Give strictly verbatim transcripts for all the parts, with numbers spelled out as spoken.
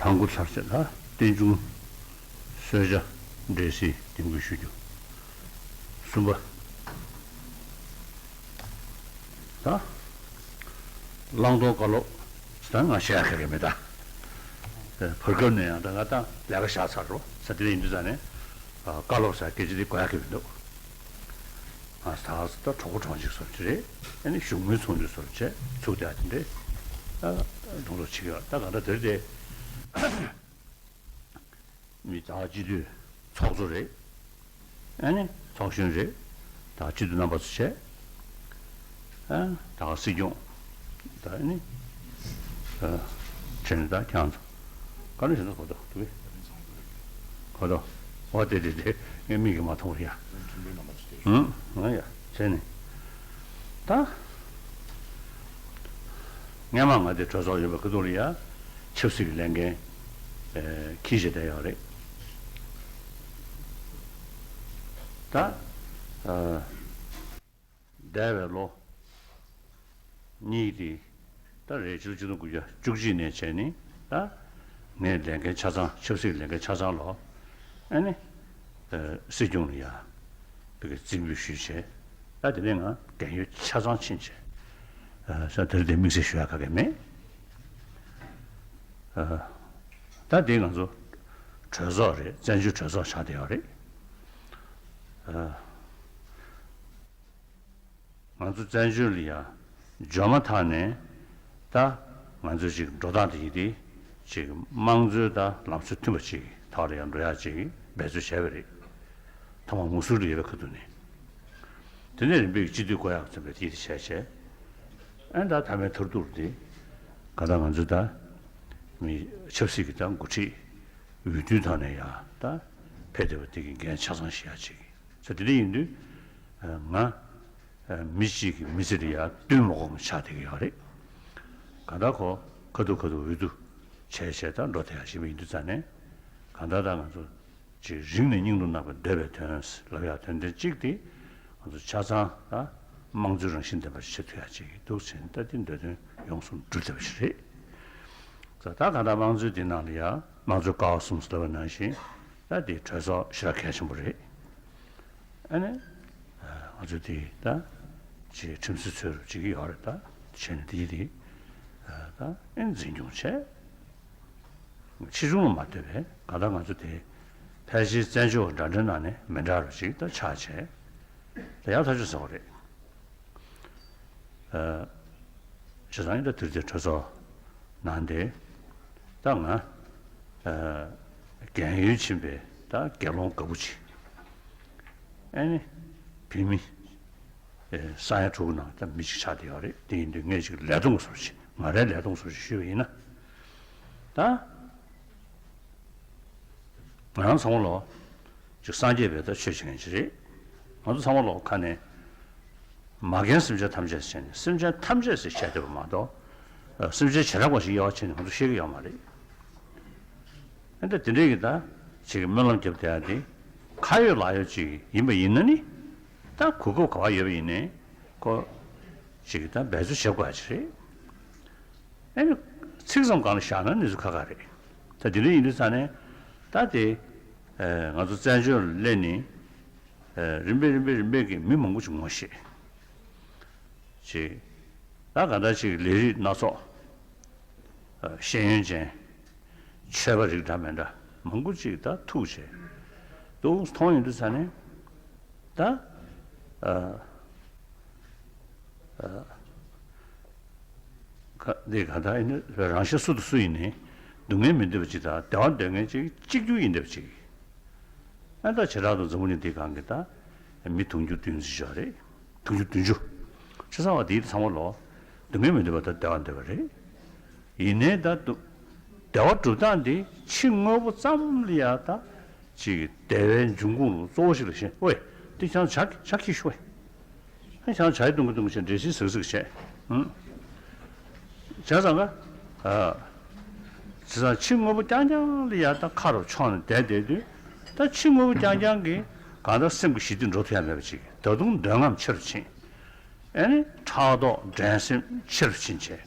དང་པོ་ཚར་བཅད་ལ་རྟེན་འབྱུང་གསོལ་ཇ་འབྲས་སིལ་འདེམས་བསྐོ་ཞུ་རྒྱུ། གསུམ་པ། ད་བླང་དོར་བཀའ་སློབ་ད་ང་བཤད་ཡག་ག་གེ་མེད་ད། བར་སྐབས་ནས་ཡང་ད་ང་ད་ལས་ཀ་བཞག་ཚར་རོ་ས་དེ་ཡིན་དུས་ཙང་ནས་བཀའ་སློབ་ཟེར་སྐད་ཆ་དེ་གོ་ཡག་གི་མི་འདུག་ང་ད་ད་གྲོགས་པོ་གྲོགས་མཆེད་བཟོ་འདྲ་རེད། ཨ་ནི་བཞུགས་མོལ་ཚོགས་འདུ་བཟོ་འདྲ་བྱས་ཚུགས་བསྡད་དེ་འདྲས་ད་གྲོང་ཚོ་བྱེད་ཀྱི་ཡོད། ད་གང་ལྟར་དེར་དེ་མི་ད་སྤྱི་འཐུས་ཚོགས་གཙོ་རེད། ཨ་ནི་ཚོགས་གཞོན་རེད། ད་སྤྱི་འཐུས་རྣམ་པ་ཚོ་བྱས། ཨ་ད་སྲིད་སྐྱོང་ད་ཨ་ནི་ཨ་བྱས་ནས་ད་ཁྱེད་རང་ཚོ་བཀའ་མོལ་ཞུ་ན་གོ་ཐོག་དུ་གོ་ཐོག་འོ་དེ་དེ་དེ་ངས་མིག་གིས་མ་མཐོང་བ་ཡ། ཨང་ང་ཡ་བྱས་ནས་ད། སྔན་མ་ང་དེ་གྲོས་ཚོགས་ཡོད་པའི་ཁ་ཐུག་ལ་ཡ་ཆབ་སྲིད་ཀྱི་ལས་འགན་ཨེ་འཁྱེར་བྱས་བསྡད་ཡོད་རེད། ད་ཨ་འདས་པའི་ལོ་གཉིས་དེ་ད་རེད་ཕྱི་ལོ་ཆིག་སྟོང་དགུ་བརྒྱ་བཅུ་གཅིག་ནས་བྱས་ནས་ད་ངས་ལས་འགན་ཆ་ཚང་ཆབ་སྲིད་ཀྱི་ལས་འགན་ཆ་ཚང་ལོ་ཨ་ནི་ཨེ་སྲིད་སྐྱོང་ལ་ཡ་བོད་ཀྱི་རྩིས་འབུལ་ཞུས་བྱས། ད་དེ་ནས་ང་རྒན་ཡོལ་ཆ་ཚང་ཕྱིན་བྱས། ཨ་ས་དེར་དེ་དམིགས་བསལ་ཞུ་ཡག་ག་གེ་མེད། ཨ་ད་དེ་ང་ཚོ་གྲོས་ཚོགས་རེད། བཙན་བྱོལ་གྲོས་ཚོགས་ཆགས་བསྡད་ཡོད་རེད། ཨ་ང་ཚོ་བཙན་བྱོལ་ལ་ཡ་འབྱོར་མ་ཐག་ནས་ད་ང་ཚོ་ཅིག་འགྲོ་སྟངས་དེ་ཡིན་ཏེ་ཅིག་དམངས་གཙོའི་ད་ལམ་སྲོལ་མཐུན་པ་ཅིག་ཐོག་ལ་ཡང་འགྲོ་ཡག་ཅིག་འབད་རྩོལ་བྱས་པ་རེད། ཐོག་མར་མུ་སུར་ལ་ཡོད་པའི་ཁ་ཐུག་ནས། དེ་ནས་རིམ་པས་སྤྱི་འཐུས་བསྐོ་ཡག་བཙན་པའི་དེ་དེ་བྱས་བྱས། ཨ་ནི་ད་མཐའ་མའི་མཐར་ཐུག་དེ་ག་ད་ང་ཚོ་ད་མི་ཆབ་སྲིད་ཀྱི་ད་འགོ་ཁྲིད་འོས་བསྡུའི་ཐོག་ནས་ཡང་ད་ཕེབས་བསྡད་པ་དེ་གི་འགན་ཆ་ཚང་བཞེས་ཡག་ཅིག་ས་དེ་འདྲ་ཡིན་དུས་ང་། མི་གཅིག་གི་མི་ཚེ་ལ་ཡང་བསྟུན་མ་དགོས་པ་ཆགས་བསྡད་ཀྱི་ཡོད་རེད། གང་ལྟར་ཁོ་ཁ་ཐུག་ཁ་ཐུག་འོས་བསྡུ་བྱས་བྱས་དང་འགྲོ་བསྡད་ཡག་ཞིག་ཡིན་དུས་ཙང་ནས་གང་ལྟར་ད་ང་ཚོ་ཅིག་རིང་ནས་སྙིང་དུ་བརྣག་པའི་འདོད་པའི་དོན་ལབ་ཡག་དོན་ཚན་གཅིག་དེ་ང་ཚོ་ཆ་ཚང་ད་དམངས་གཙོའི་རང་བཞིན་ལྡན་པ་ཞིག་བྱེད་ཐུབ་ཡག་ཅིག་འདུག་ཟེར་ནས་ད་དེ་འདོད་དོན་ཡོངས་སུ་འགྲུབ་བསྡད་པ་ཞིག་རེད། ད་ད་གང་ལྟར་དམངས་གཙོའི་དེ་ནང་ལ་ཡང་དམངས་གཙོའི་ཀ་བ་གསུམ་ཟེར་བ་ནང་བཞིན་ད་དེ་གྲོས་ཚོགས་ཞེ་དྲག་གལ་ཆེན་པོ་རེད། ཨ་ནི། ང་ཚོ་དེ་ད་ཅིག་ཁྲིམས་སྲོལ་འཚོལ་རོགས་བྱེད་ཀྱི་ཡོད་རེད་ད། བྱས་ནས་དེ་དེ་ད་ཨེ་འཛིན་སྐྱོང་བྱས། ཕྱི་ཆུང་ལ་མ་ལྟོས་པའི་ག་ད་ང་ཚོ་དེ་ཕལ་ཆེར་བཙན་བྱོལ་འདྲ་འདྲའི་ནང་ནས་མི་འདྲ་རུ་ཅིག་ད་ཆགས་བྱས། ད་ཡག་ཐག་ཆོད་ཟེར་བ་རེད། བྱས་ཙང་ཡིན་ད་དུས་དེ་གྲོས་ཚོགས་ནང་དེ་ད་ང་རྒན་ཡོལ་ཕྱིན་པའི་ད་དགེ་སློང་དགའ་པོ་ཅིག་ཨ་ནི་བོད་མི་ས་ཡ་དྲུག་ནང་ད་མི་གཅིག་ཆགས་བསྡད་ཡོད་རེད། དེ་ཡིན་དུས་ངས་ཅིག་ལས་སྟོང་བཟོ་ཅིག་ང་རའི་ལས་སྟོང་བཟོ་ཅིག་ཞུས་པ་ཡིན་ན་ད། ང་རང་ཚང་མ་ལོ། ཅིག་སངས་རྒྱས་པའི་ད་ཆོས་བྱེད་མཁན་ཅིག་རེད། ང་ཚོ་ཚང་མ་ལོ་ཁ་ནས། མ་རྒན་སེམས་ཅན་ཐམས་ཅད་ཟེར་ནས་སེམས་ཅན་ཐམས་ཅད་ཟེར་བཤད་བསྡད་པ་མ་གཏོགས། སེམས་ཅན་བྱེ་བྲག་པ་ཞིག་དབྱེ་བ་ཕྱེ་ནས་ང་ཚོ་ཤེས་ཀྱི་ཡོད་མ་རེད། ཨ་ནི་ད་དེ་འདྲའི་གི་ད་ཅིག་སྨོན་ལམ་རྒྱབ་བསྡད་ཡ་དེ། ཁ་ཡོད་ལག་ཡོད་ཅིག་ཡིན་པ་ཡིན་ན་ནི། ད་གོ་སྐབས་ག་པར་ཡོད་པ་ཡིན་ནའི་ཁོ། ཅིག་ད་འབད་རྩོལ་བྱེད་དགོས་ཡ་ཅིག་རེད། ཨ་ནི་ཚིག་ཙམ་སྒང་ལ་བཞག་ན་གནས་ཚུལ་ཁག་ཁག་རེད། ད་དེ་འདྲ་ཡིན་དུས་ཙང་ནས་ད་དེ་ཨ་ང་ཚོ་བཙན་བྱོལ་ལ་སླེབས་ནས་ཨ་རིམ་པས་རིམ་པས་རིམ་པས་ཀྱི་མི་མང་པོ་ཅིག་ངོ་ཤེས་ཅིག་ད་ག་འདྲ་ཅིག་ལས་རིགས་སྣ་ཚོགས་ཨ་ཤེས་ཡོན་ཅན་ཆོས་པ་རིགས་འདྲ་མི་འདྲ་མང་པོ་ཅིག་ད་ཐུག་བྱས་འདུག་མཐོང་ཡོང་དུས་ཙང་ནས་ད་ཨ་ཨ། ཁ་འདི་ག་ད་ཡིན་ན་རང་གཞན་སུ་དང་སུ་ཡིན་ནའི་སྡུག་བསྔལ་མི་འདོད་པ་ཅིག་དང་བདེ་བ་འདོད་མཁན་ཅིག་གཅིག་གྱུར་ཡིན་འདོད་པ་ཅིག་ཨ་ད་བྱེ་བྲག་ཏུ་འཛམ་བུ་གླིང་འདིའི་སྒང་གི་ད་མི་དུང་ཕྱུར་བདུན་ཅུ་ཞིག་རེད། དུང་ཕྱུར་བདུན་ཅུ། བྱས་ཙང་བ་འདི་ཚང་མ་ལོ་སྡུག་བསྔལ་མི་འདོད་པ་དང་བདེ་བ་འདོད་པ་རེད། ཡིན་ནའི་ད་སྡུག་བདེ་བ་སྒྲུབ་སྟངས་འདི་ཕྱི་དངོས་པོ་ཙམ་ལ་ཡ་ད། ཅིག་བདེ་བའི་འབྱུང་ཁུངས་ལ་གཙོ་བོ་ཞིག་ལ་ཤེས། ཝེ། འདི་ཁྱང་ཇ་ཇ་ཁྱི་ཤོད། ཨ་ཁྱང་ཇ་ཡི་བཏུང་གི་བཏུང་གི་བྱས་འདྲེ་སིལ་ཟིག་ཟིག་བྱས། ཧུམ། བྱས་ཙང་ག་ཨ། བྱས་ཙང་ཕྱི་དངོས་པོ་རྐྱང་རྐྱང་ལ་ཡ་ད་ཁ་རུ་ཕྱོགས་ནས་བསྡད་བསྡད་དུས། ད་ཕྱི་དངོས་པོ་རྐྱང་རྐྱང་གིས་གང་ལྟར་སེམས་ཀྱི་ཞི་བདེ་འགྲོ་ཐུབ་ཡ་མེད་པ་ཅིག་ད་དུང་འདོད་རྔམ་ཆེ་རུ་ཕྱིན། ཨ་ནི་ཕྲག་དོག་འགྲན་སེམས་ཆེ་རུ་ཕྱིན་བྱས།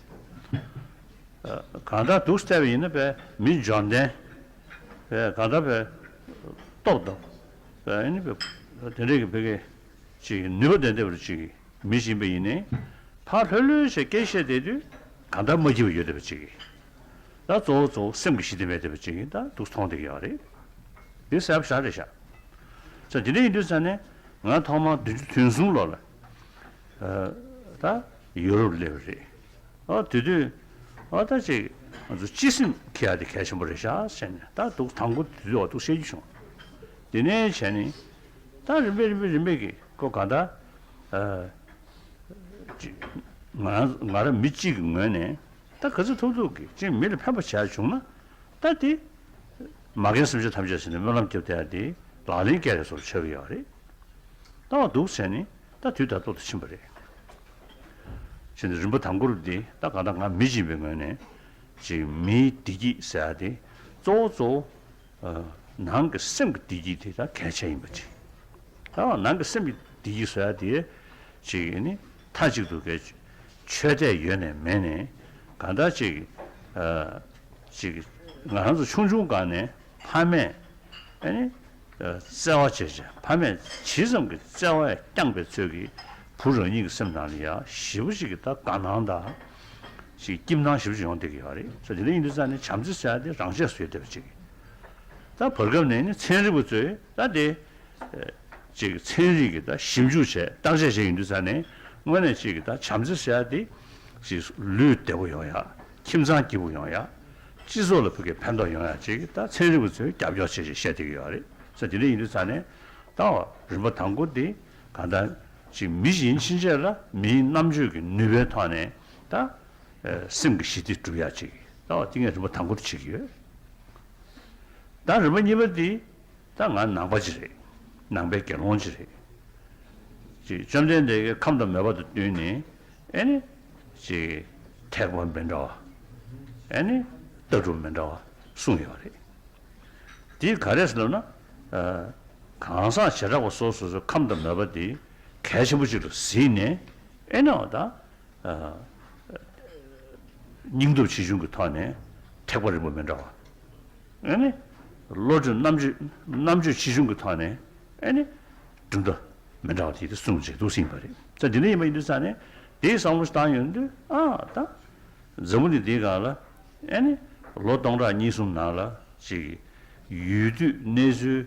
གང་ལྟར་འདུག་བལྟས་པ་ཡིན་ན་བས་མི་འཇོན་ལྡན། བས་གང་ལྟར་བས་སྟོབས་དང་། བས་ཨ་ནི་བས་དེ་འདྲའི་གི་བས་ཀྱི་ཅིག་ནུས་པ་ལྡན་བསྡད་པ་ཅིག་གི་མི་ཞིག་ཡིན་པ་ཡིན་ནའི། ཕར་ལྷོད་ལྷོད་བྱས་སྐད་བཤད་བསྡད་དུས་གང་ལྟར་མ་སྐྱིད་པ་ཡོད་བསྡད་པ་ཅིག་གི། ད་གཙོ་བོ་གཙོ་བོ་སེམས་ཀྱི་ཞི་བདེ་མེད་བསྡད་པ་ཅིག་གི་ད་འདུག་མཐོང་བསྡད་ཀྱི་ཡོད་རེད། འདི་གསལ་པོ་ཞེ་དྲག་རེད་ཤག་ཙང་དེ་འདྲ་ཡིན་དུས་ཙང་ནས་ང་ཐོག་མར་བདུན་ཅུ་དོན་གསུམ་ལོ་ལ་ད་ཡུ་རོབ་སླེབས་པ་རེད། ཨ་དེ་དུས་ཨ་ད་ཅིག་ང་ཚོ་སྤྱི་སེམས་འཁྱེར་ཡ་དེ་གལ་ཆེན་པོ་རེད་ཤག་ཟེར་ནས་ད་འདུག་དང་པོ་དེ་དུས་འོ་འདུག་བཤད་རྒྱུ་བྱུང་། དེ་ནས་བྱས་ནས་ད་རིམ་པས་རིམ་པས་རིམ་པས་ཀྱི་ཁོ་ག་ད་ཨ་ཅིག་ང་རང་ང་རང་མི་གཅིག་གི་ངོས་ནས། ད་ག་ཚོད་ཐུབ་ཐུབ་ཀྱིས་ཅིག་མི་ལ་ཕན་པ་བྱས་བྱུང་ན། ད་དེ་མ་རྒན་སེམས་ཅན་ཐམས་ཅད་ཟེར་ནས་སྨོན་ལམ་བརྒྱབ་བསྡད་ཡ་དེ་ལག་ལེན་བཀལ་རེ་སོར་ཆགས་ཀྱི་ཡོད་རེད། ད་འོ་འདུག་བྱས་ནས་ད་དུས་ད་ལྟ་དུ་ཕྱིན་པ་རེད། བྱས་ནས་རིམ་པ་དང་པོ་རུ་དེ་ད་གང་ལྟར་ང་མི་གཅིག་པའི་ངོས་ནས་ཅིག་མིའི་བདེ་སྐྱིད་ཟེར་ཡ་དེ་གཙོ་བོ་གཙོ་བོ། ནང་གི་སེམས་ཀྱི་བདེ་སྐྱིད་དེ་ད་གལ་ཆེ་ཡིན་པ་ཅིག་ད་ནང་གི་སེམས་ཀྱི་བདེ་སྐྱིད་བཟོ་ཡ་དེ་ཅིག་ནི་མཐའ་གཅིག་ཏུ་གའི་ཆོས་དད་ཡོད་ནས་མེད་ནས་གང་ལྟར་ཅིག་ཅིག་ང་རང་ཚོ་ཆུང་ཆུང་སྒང་ནས་ཕ་མས་ཨ་ནི་བརྩེ་བ་བྱས་བྱས་ཕ་མས་ཇི་ཙམ་གྱི་བརྩེ་བས་བསྐྱངས་པའི་ཚོད་ཀྱིས་བུ་རང་ཉིད་ཀྱི་སེམས་ནང་ལ་ཡ་ཞེ་པོ་ཅིག་གི་ད་དགའ་སྣང་དང་ཅིག་སྐྱིད་སྣང་ཞེ་པོ་ཅིག་ཡོང་བསྡད་ཀྱི་ཡོད་རེད། ས་དེ་འདྲ་ཡིན་དུས་ཙང་ནས་བྱམས་བརྩེ་ཟེར་ཡ་དེ་རང་ཆས་སུ་ཡོད་བསྡད་པ་ཅིག་ད་བར་སྐབས་ནས་ནི་ཚན་རིག་པ་ཚོས་ད་དེ་ཅིག་ཚན་རིག་གི་ད་ཞིབ་འཇུག་བྱས་བརྟག་དཔྱད་བྱས་ཡིན་དུས་ཙང་ནས་དངོས་གནས་ཅིག་གི་ད་བྱམས་བརྩེ་ཟེར་ཡ་དེ་ཅིག་ལུས་བདེ་པོ་ཡོང་ཡ། ཁྱིམ་ཚང་སྐྱིད་པོ་ཡོང་ཡ། སྤྱི་ཚོགས་ལ་ཕུགས་ཀྱི་ཕན་ཐོགས་ཡོང་ཡ་ཅིག་ད་ཚན་རིག་པ་ཚོས་རྒྱབ་སྐྱོར་བྱས་ཅིག་བཤད་བསྡད་ཀྱི་ཡོད་རེད། ས་དེ་འདྲ་ཡིན་དུས་ཙང་ནས་ད་རིམ་པ་དང་པོ་དེ་གང་ལྟར་ཅིག་མི་ཞིག་ཡིན་ཕྱིན་ཆད་ལ་མིའི་རྣམ་དཔྱོད་ཀྱི་ནུས་པའི་ཐོག་ནས་ད་སེམས་ཀྱི་ཞི་བདེ་སྒྲུབ་ཡ་ཅིག་ད་དེ་ངས་རིམ་པ་དང་པོ་དེ་བྱེད་ཀྱི་ཡོད། ད་རིམ་པ་གཉིས་པ་འདི་ད་ང་ནང་པ་ཅིག་རེད། ནང་པའི་དགེ་སློང་ཅིག་རེད། ཅིག་བཅོམ་ལྡན་འདས་ཀྱིས་ཁམས་དང་མོས་པ་དང་བསྟུན་ནས་ཨེ་ནི་ཅིག་ཐེག་པ་མི་འདྲ་བ་ཨེ་ནི་ལྟ་གྲུབ་མི་འདྲ་བ་གསུངས་ཡོད་རེད། འདི་ག་རེ་ཟེར་ལབ་ན། གང་ཟག་བྱེ་བྲག་པ་སོ་སོ་སོའི་ཁམས་དང་མོས་པ་འདི་གལ་ཆེན་པོ་ཅིག་ལ་གཟིགས་ནས་ཨེ་ནི་འོ་ད། སྙིང་སྟོབས་ཆེ་ཆུང་གི་ཐོག་ནས་ཐེག་པ་རིམ་པ་མི་འདྲ་བ། ཨ་ནི། བློ་གྲོས་རྣམ་དཔྱོད་རྣམ་དཔྱོད་ཆེ་ཆུང་གི་ཐོག་ནས་ཨ་ནི། གྲུབ་མཐའ་མི་འདྲ་བ་དེ་དེ་གསུངས་བྱས་འདུག་ཟིན་པ་རེད། ས་དེ་འདྲ་ཡིན་པ་ཡིན་དུས་ས་ནས་དེའི་བསམ་བློ་བཏང་ཡོང་དུས་ཨ་ད། འཛམ་བུ་གླིང་འདིའི་སྒང་ལ་ཨ་ནི། ལོ་སྟོང་ཕྲག་གཉིས་གསུམ་ནང་ལ་ཅིག་ཡུལ་དུས་གནས་ཚུལ།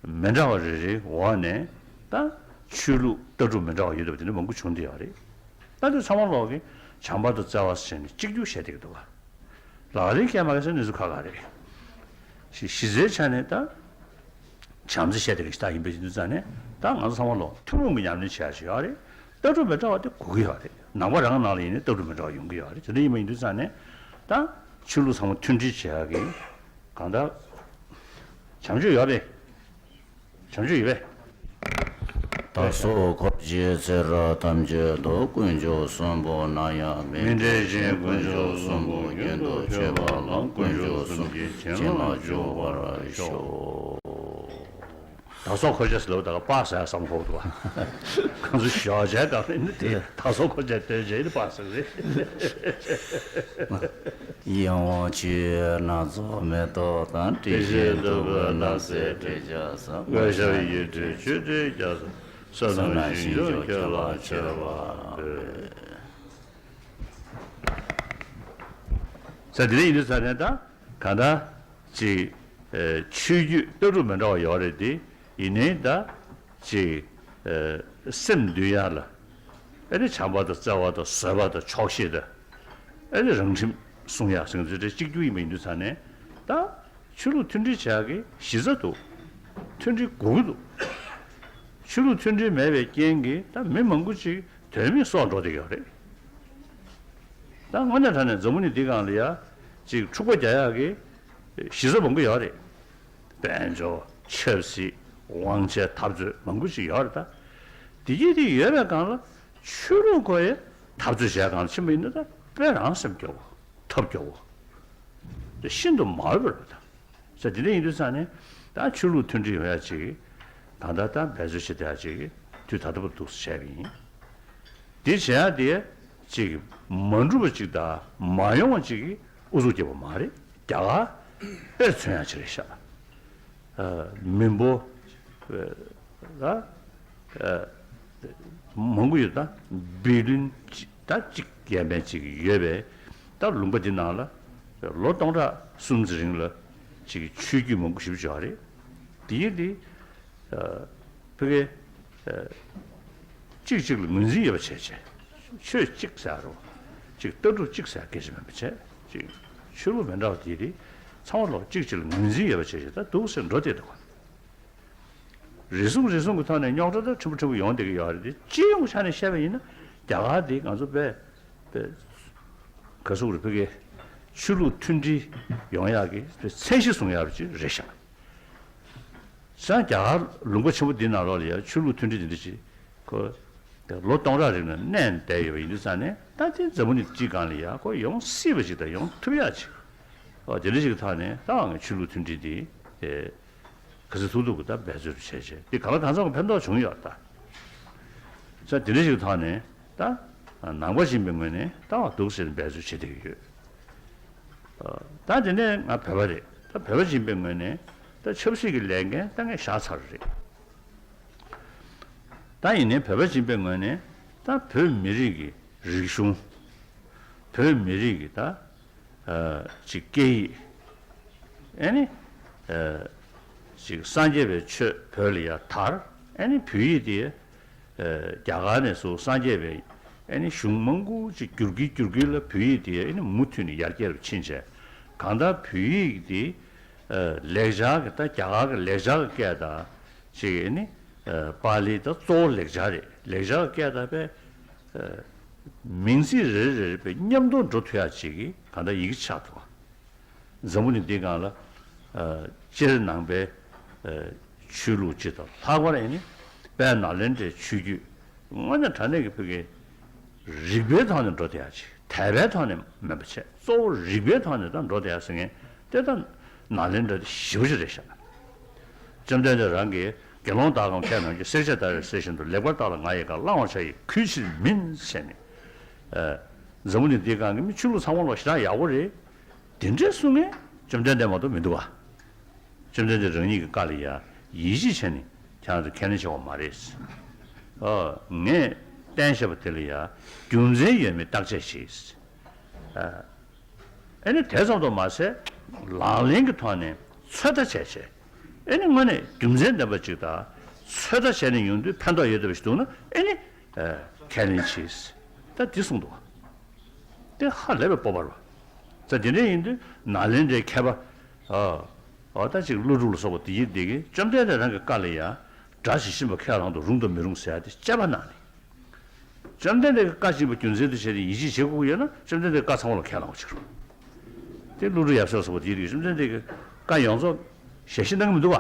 མི་འདྲ་བ་རེ་རེའི་འོག་ནས་ད་ཆོས་ལུགས་ལྟ་གྲུབ་མི་འདྲ་བ་ཡོད་པ་དེ་འདྲ་མང་པོ་བྱུང་བསྡད་ཡོད་རེད། ད་དེ་ཚང་མ་ལོག་གི་བྱམས་པ་དང་བརྩེ་བ་ཟེར་ནས་གཅིག་གྱུར་བྱས་བསྡད་ཀྱི་འདུག་ག་ལག་ལེན་འཁེལ་མ་འཁེལ་ཟེར་ནས་སུ་ཁ་ཁ་རེད། ཞི་གཞི་རྩའི་ཆ་ནས་ད་བྱམས་བརྩེ་བཤད་བསྡད་ཀྱི་ཞིག་ད་ཡིན་པའི་དུས་ཙང་ནས་ད་ང་ཚོ་ཚང་མ་ལོག་ཐུན་མོང་གི་ཉམས་ལེན་བྱེད་ཡ་ཞིག་ཡོད་རེད། ལྟ་གྲུབ་མི་འདྲ་བ་དེ་དགོས་ཀྱི་ཡོད་རེད། ནང་པ་རང་ནང་ལ་ཡིན་ནའི་ལྟ་གྲུབ་མི་འདྲ་བ་ཡོང་གི་ཡོད་རེད། དེ་འདྲ་ཡིན་པ་ཡིན་དུས་ཙང་ནས་ད་ཆོས་ལུགས་ཚང་མ་མཐུན་སྒྲིལ་བྱེད་ཡ་གི་གང་ལྟར་བྱམས་སྐྱོང་ཡོད་རེད། བྱང་ཆུབ་ཡོད་པས། བདག་སོགས་འཁོར་བཅས་ཚེ་རབས་ཐམས་ཅད་དུ། དཀོན་མཆོག་གསུམ་པོ་ནམ་ཡང་མི་མི་འབྲལ་ཞིང་། དཀོན་མཆོག་གསུམ་པོ་རྒྱུན་དུ་མཆོད་པ་ལ། དཀོན་མཆོག་གསུམ་གྱི་བྱིན་རླབས་འཇུག་པར་ཤོག་བདག་སོགས་འཁོར་བཅས་ཟེར་ལབ་ད་ག་པ་ཟེར་བསམ་ཁོག་འདུག་བ། ཁོང་ཚོ་ཞོགས་ཇའི་སྒང་ལ་ནི་དེ་བདག་སོགས་འཁོར་བཅས་སྟོན་བྱས་ནི་པ་ཟེར་རེད། ཡིད་འོང་ཆུ་ཡི་སྣ་ཚོགས་མེ་ཏོག་དང་། དྲི་ཞིམ་བདུག་སྤོས་སྣང་གསལ་དྲི་ཆབ་བསིལ། སྔོ་ཞབས་ཡིད་སྤྲུལ་མཆོད་སྤྲིན་རྒྱ་མཚོ། བསོད་ནམས་ཞིང་སྐྱོང་ཁྱེད་ལ་ཕྱག་འཚལ་ལོ། ས་དེ་རིང་ཡིན་དུས་ས་ནས་ད་གང་ལྟར་ཅིག་ཆོས་བརྒྱུད་ལྟ་གྲུབ་མི་འདྲ་བ་ཡོད་རེད་དེ། ཡིན་ནའི་ད་ཅིག་སེམས་འདུལ་ཡ་ལ་ཨེ་ནི་བྱམས་པ་དང་བརྩེ་བ་དང་བཟོད་པ་དང་ཆོག་ཤེས་དང་། ཨེ་ནི་རང་ཁྲིམས་སྲུང་ཡག་ཟེར་མཁན་ཚོ་གཅིག་གྱུར་ཡིན་པ་ཡིན་དུས་ཙང་ནས་ད་ཆོས་ལུགས་མཐུན་སྒྲིལ་བྱ་ཡག་གི་གཞི་རྩ་འདུག་མཐུན་སྒྲིལ་དགོས་ཀྱི་འདུག་ཆོས་ལུགས་མཐུན་སྒྲིལ་མེད་པའི་རྐྱེན་གྱིས་ད་མི་མང་པོ་ཅིག་དོན་མེད་སྲོག་འགྲོ་བསྡད་ཡོད་རེད། ད་དངོས་གནས་དྲང་གནས་འཛམ་བུ་གླིང་འདི་སྒང་ལ་ཡ་ཅིག་འཁྲུག་པ་རྒྱག་ཡག་གི་གཞི་རྩ་མང་པོ་ཡོད་རེད། དཔལ་འབྱོར། ཆབ་སྲིད། དབང་ཆའི་འཐབ་རྩོད་མང་པོ་ཞིག་ཡོད་རེད་ད། དེ་གྱིས་དེ་ཡོད་པའི་སྒང་ལ་ཆོས་ལུགས་སྐོར་ཡི་འཐབ་རྩོད་བྱས་སྒང་ལ་ཕྱིན་པ་ཡིན་ན་ད་དཔེ་རང་སེམས་སྐྱོ་བོ། ཐབས་སྐྱོ་བོ། དེ་ཤིན་ཏུ་མ་འོས་པ་རེད་ད། ས་དེ་འདྲ་ཡིན་དུས་ཙང་ནས་ད་ཆོས་ལུགས་མཐུན་སྒྲིལ་ཡོང་ཡ་ཅིག་གང་ལྟར་ད་འབད་རྩོལ་བྱེད་བསྡད་ཡ་ཅིག་དུས་ད་ལྟ་བར་འདུག་སེ་བྱས་པ་ཡིན། དེ་བྱེད་ཡ་དེ་ཅིག་མ་འགྲུབ་པ་ཅིག་དང་མ་ཡོང་བ་ཅིག་གི་ ཨུ་ཚུགས་རྒྱབ་པ་མ་རེད། རྒྱ་གར་དཔེར་མཚོན་ཡག་ཅིག་རེད་ཤག་ཨ། མི་འབོར་ཨ། ཨ། མང་པོ་ཡོད། ད་བི་ལིན་ད་གཅིག་ཡན་ཕན་ཅིག་ཡོད་པས། ད་ལུང་པ་འདི་ནང་ལ་ལོ་སྟོང་ཕྲག་གསུམ་ཙམ་རིང་ལ་ཅིག་ཆོས་བརྒྱུད་མང་པོ་ཞེ་པོ་ཅིག་ཡོད་རེད། དེ་ཡིན་དེ། ཨ། ཕ་གི་ཨ། གཅིག་གཅིག་ལ་ངོས་འཛིན་ཡོད་པ་བྱས་བྱས། ཆོས་གཅིག་ཟེར་རོ། གཅིག་ལྟ་གྲུབ་གཅིག་ཟེར་སྐད་ཆ་མེད་པ་བྱས། གཅིག་ཆོས་ལུགས་མི་འདྲ་བ་དེ་དེ་ཚང་མ་ལོག་གཅིག་གཅིག་ལ་ངོས་འཛིན་ཡོད་པ་བྱས་བྱས་ད་འདུག་ཟེར་འགྲོ་བསྡད་འདུག་རེ་ཟུང་རེ་ཟུང་གི་ཐོག་ནས་རྙོག་དྲ་ད་ཕྲན་བུ་ཕྲན་བུ་ཡོང་བསྡད་ཀྱི་ཡོད་རེད་དེ། སྤྱི་ཡོངས་ཆ་ནས་བཤད་པ་ཡིན་ན། རྒྱ་གར་དེ་ང་ཚོ་དཔེ་དཔེ་ག་ཟེར་དགོས་རེད། ཕ་གི་ཆོས་ལུགས་མཐུན་སྒྲིལ་ཡོང་ཡག་གི་དཔེ་མཚན་གཞི་བཟུང་ཡག་ཅིག་རེད་ཤག་སང་རྒྱ་གར་ལུང་པ་ཆེན་པོ་འདི་ནང་ལོགས་ལ་ཡང་ཆོས་ལུགས་མཐུན་སྒྲིལ་འདི་འདྲ་ཅིག་ཁོ་ལོ་སྟོང་ཕྲག་རིང་ལ་གནས་བསྡད་ཡོད་པ་ཡིན་དུས་ཙང་ནས། ད་དེ་འཛམ་བུ་གླིང་སྤྱིའི་སྒང་ལ་ཡང་ཁོ་ཡོང་སྲིད་པ་ཅིག་དང་ཡོང་ཐུབ་ཡག་ཅིག་ཨོ། དེ་འདྲ་ཞིག་གི་ཐོག་ནས་ད་ང་ཆོས་ལུགས་མཐུན་སྒྲིལ་འདི་ཨེ། ག་ཚོད་ཐུབ་ཐུབ་ཀྱི་ད་འབད་རྩོལ་བྱས་བྱས་འདི་གང་ལ་གང་འཚམ་གྱི་ཕན་ཐོགས་བྱུང་ཡོད་ད། ས་དེ་འདྲ་ཞིག་གི་ཐོག་ནས་ད་ནང་པ་ཡིན་པའི་ངོས་ནས་ད་འདུག་ཟེར་འབད་རྩོལ་བྱེད་བསྡད་ཀྱི་ཡོད། ཨ། ད་དེ་ནས་ང་བོད་པ་རེད། ད་བོད་པ་ཡིན་པའི་ངོས་ནས་ད་ཆབ་སྲིད་ཀྱི་ལས་འགན་ད་ངས་བཞག་ཚར་རེད། ད་ཡིན་ནའི་བོད་པ་ཡིན་པའི་ངོས་ནས་ད་བོད་མི་རིགས་ཀྱི་རིག་གཞུང་། བོད་མི་རིགས་ཀྱི་ད་ཨ། ཅིག་སྐད་ཡིག་ཨེ་ནི། ཨ། ཅིག་སངས་རྒྱས་པའི་ཆོས་བོད་ལ་ཡར་དར། ཨེ་ནི་བོད་ཡིག་དེ་ཨ། རྒྱ་གར་ནས་བཟུང་སངས་རྒྱས་པའི་ཨེ་ནི་གཞུང་མང་པོ་ཅིག་བསྒྱུར་གྱིན་བསྒྱུར་གྱིན་ལ་བོད་ཡིག་དེ་ཨེ་ནི་མུ་མཐུད་ནས་ཡར་རྒྱས་རུ་ཕྱིན་བྱས། གང་ལྟར་བོད་ཡིག་དེ་ཨ། ལེགས་སྦྱར་གྱི་ད་རྒྱ་གར་གྱི་ལེགས་སྦྱར་གྱི་སྐད་དང་། ཅིག་ཨེ་ནི་ཨ། པཱ་ལི་ད་གཙོ་བོ་ལེགས་སྦྱར་རེད། ལེགས་སྦྱར་གྱི་སྐད་དང་དཔེ་ཨ། མིང་ཚིག་རེ་རེ་རེ་དཔེ་མཉམ་དུ་འགྲོ་ཐུབ་ཡག་ཅིག་གི་གང་ལྟར་ཡི་གེ་ཆགས་འདུག་འཛམ་བུ་གླིང་འདིའི་སྒང་ལ་ཨ། སྤྱིར་ནང་པའི་ཨ། ཆོས་ལུགས་སྤྱི་དང་ལྷག་པར་ཨེ་ནི་དཔལ་ནཱ་ལེནྡྲའི་ཆོས་བརྒྱུད་དངོས་གནས་དྲང་གནས་ཀྱི་ཕ་གི་རིག་པའི་ཐོག་ནས་འགྲོ་བསྡད་ཡག་ཅིག་དད་པའི་ཐོག་ནས་མིན་པ་བྱས། གཙོ་བོ་རིག་པའི་ཐོག་ནས་ད་འགྲོ་བསྡད་ཡག་ཟེར་མཁན་དེ་ད་ནཱ་ལེནྡྲ་དེ་ཞེ་པོ་ཅིག་རེད་ཤག་བཅོམ་ལྡན་འདས་རང་གིས་དགེ་སློང་དག་གམ་མཁས་རྣམས་ཀྱིས། བསྲེག་བཅད་བརྡར་བའི་གསེར་བཞིན་དུ། ལེགས་པར་བརྟགས་ལ་ང་ཡི་བཀའ། བླང་བར་བྱ་ཡི་གུས་ཕྱིར་མིན། ཟེར་ནས། ཨ། འཛམ་བུ་གླིང་འདིའི་སྒང་གི་མི་ཆོས་ལུགས་ཚང་མ་ལོག་ཞེ་དྲག་ཡག་པོ་རེད། དེ་འདྲའི་གསུང་མཁན་བཅོམ་ལྡན་འདས་མ་གཏོགས་མི་འདུག་བ། བཅོམ་ལྡན་འདས་རང་ཉིད་ཀྱི་བཀའ་ལ་ཡ་ཡིད་ཆེས་བྱས་ནས་ཁྱེད་རང་ཚོ་ཁས་ལེན་བྱེད་དགོས་མ་རེད། ཨ། ངས་བསྟན་བཞག་པ་དེ་ལ་ཡ་རྒྱུ་མཚན་ཡོད་མེད་བརྟག་དཔྱད་བྱས། ཨ། ཨེ་ནི་དེ་ཙམ་དུ་མ་ཟད་ལག་ལེན་གྱི་ཐོག་ནས་ཚོད་ལྟ་བྱས་བྱས། ཨེ་ནི་དངོས་གནས་རྒྱུ་མཚན་ལྡན་པ་ཅིག་དང་ཚོད་ལྟ་བྱས་ནས་ཡོང་དུས་ཕན་ཐོགས་ཡོད་བསྡད་པ་ཞིག་འདུག་ན་ཨེ་ནི་ཨ། ཁས་ལེན་བྱས། ད་འདི་གསུངས་འདུག་དེ་ཧ་ལས་པའི་སྤོབས་པ་རེད་པ། ད་དེ་འདྲ་ཡིན་དུས་ནཱ་ལེནྡྲའི་མཁས་པ། ཨ། ཨ། ད་ཅིག་ཀླུ་སྒྲུབ་ལ་སོགས་པ་དེ་ཡིན་དེ་གིས་བཅོམ་ལྡན་འདས་རང་གི་བཀའ་ལ་ཡ་སྒྲ་ཇི་བཞིན་པ་ཁས་བླངས་དང་རུང་དང་མི་རུང་ཟེར་ཡ་དེ་དཔྱད་པ་གནང་ནས། བཅོམ་ལྡན་འདས་ཀྱི་བཀའ་བྱིན་པ་རྒྱུ་མཚན་དུ་བྱས་ཏེ་ཡིད་ཆེས་བྱེད་དགོས་ཀྱི་ཡོད་ན་བཅོམ་ལྡན་འདས་ཀྱི་བཀའ་ཚང་མ་ལ་ཁས་བླངས་པ་བྱེད་རོགས། དེ་ཀླུ་སྒྲུབ་ཡབ་སྲས་སོགས་པ་དེ་ཡིན་དུས་བཅོམ་ལྡན་འདས་ཀྱི་བཀའ་ཡོངས་རྫོགས་ཞལ་བཞེས་གནང་གི་མི་འདུག་བ།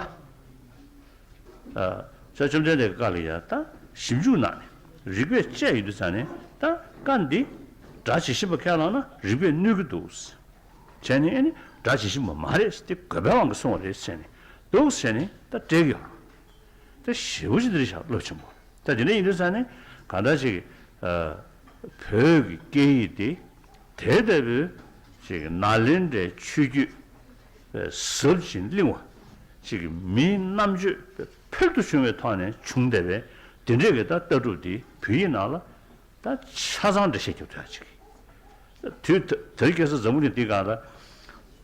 ཨ། ས་བཅོམ་ལྡན་འདས་ཀྱི་བཀའ་ལ་ཡ་ད་ཞིབ་འཇུག་གནང་ནས་རིགས་པས་དཔྱད་ཡོང་དུས་ཙང་ནས་ད་བཀའ་འདི་སྒྲ་ཇི་བཞིན་པ་ཁས་བླངས་ན་རིགས་པས་གནོད་ཀྱི་འདུག་བྱས་ནས་ཨེ་ནི་སྒྲ་ཇི་བཞིན་པ་མ་རེད། དེ་དགོས་པའི་དབང་གིས་གསུངས་པ་རེད་ཟེར་ནས་འདུག་ཟེར་ནས་ད་སྤྲད་ཀྱི་ཡོད། ད་ཞེ་པོ་ཅིག་འདི་རེད་ཤག་རླབས་ཆེན་པོ། ད་དེ་འདྲ་ཡིན་དུས་ཙང་ནས་གང་ལྟར་ཅིག་ཨ། བོད་ཀྱི་སྐད་ཡིག་འདི་དེ་ལྟ་བུའི་ཅིག་ནཱ་ལེནྡྲའི་ཆོས་བརྒྱུད་ཟབ་ཅིང་བརླིང་བ་ཅིག་གི་མིའི་རྣམ་དཔྱོད་ཕུལ་དུ་བྱུང་བའི་ཐོག་ནས་བྱུང་བསྡད་པའི་དེ་འདྲའི་གི་ད་ལྟ་གྲུབ་འདི་བོད་ཡིག་ནང་ལ་ད་ཆ་ཚང་འགྲེལ་བཤད་རྒྱབ་ཐུབ་ཡག་ཅིག་དུས་དེ་རིང་ཁ་སང་འཛམ་བུ་གླིང་འདིའི་སྒང་ལ་